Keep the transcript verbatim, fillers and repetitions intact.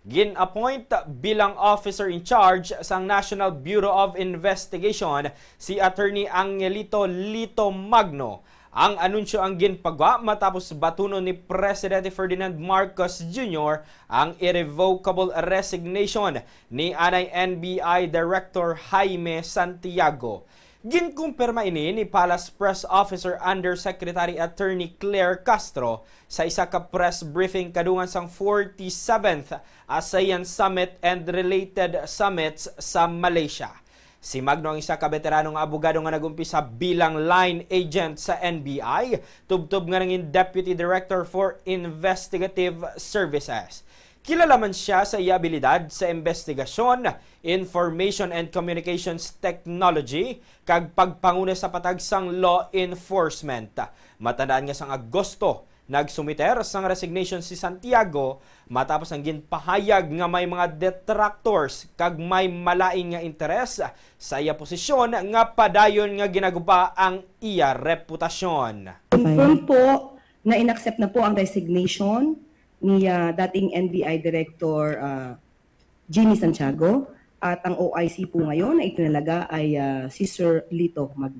Gin-appoint bilang officer in charge sang National Bureau of Investigation si Attorney Angelito Lito Magno. Ang anunsyo ang ginpagwa matapos batunon ni Presidente Ferdinand Marcos Junior ang irrevocable resignation ni anay N B I Director Jaime Santiago. Ginkumpirma ini ni Palace Press Officer Undersecretary Attorney Claire Castro sa isa ka press briefing kadungan sang forty-seventh ASEAN Summit and related summits sa Malaysia. Si Magno ang isa ka beterano nga abogado nga nag-umpisa bilang line agent sa N B I, tubtob nga nangin Deputy Director for Investigative Services. Kilala man siya sa iya abilidad sa investigasyon, information and communications technology, kag pagpanguna sa patag sang law enforcement. Matandaan nga sang Agosto, nagsumiter sang resignation si Santiago matapos ang ginpahayag nga may mga detractors kag may malain nga interes sa iya posisyon nga padayon nga ginaguba ang iya reputasyon. Confirm po na inaccept na po ang resignation ni, ah, dating N B I Director, ah, Jimmy Santiago, at ang O I C po ngayon na itinalaga ay, ah, si Sir Lito Magno.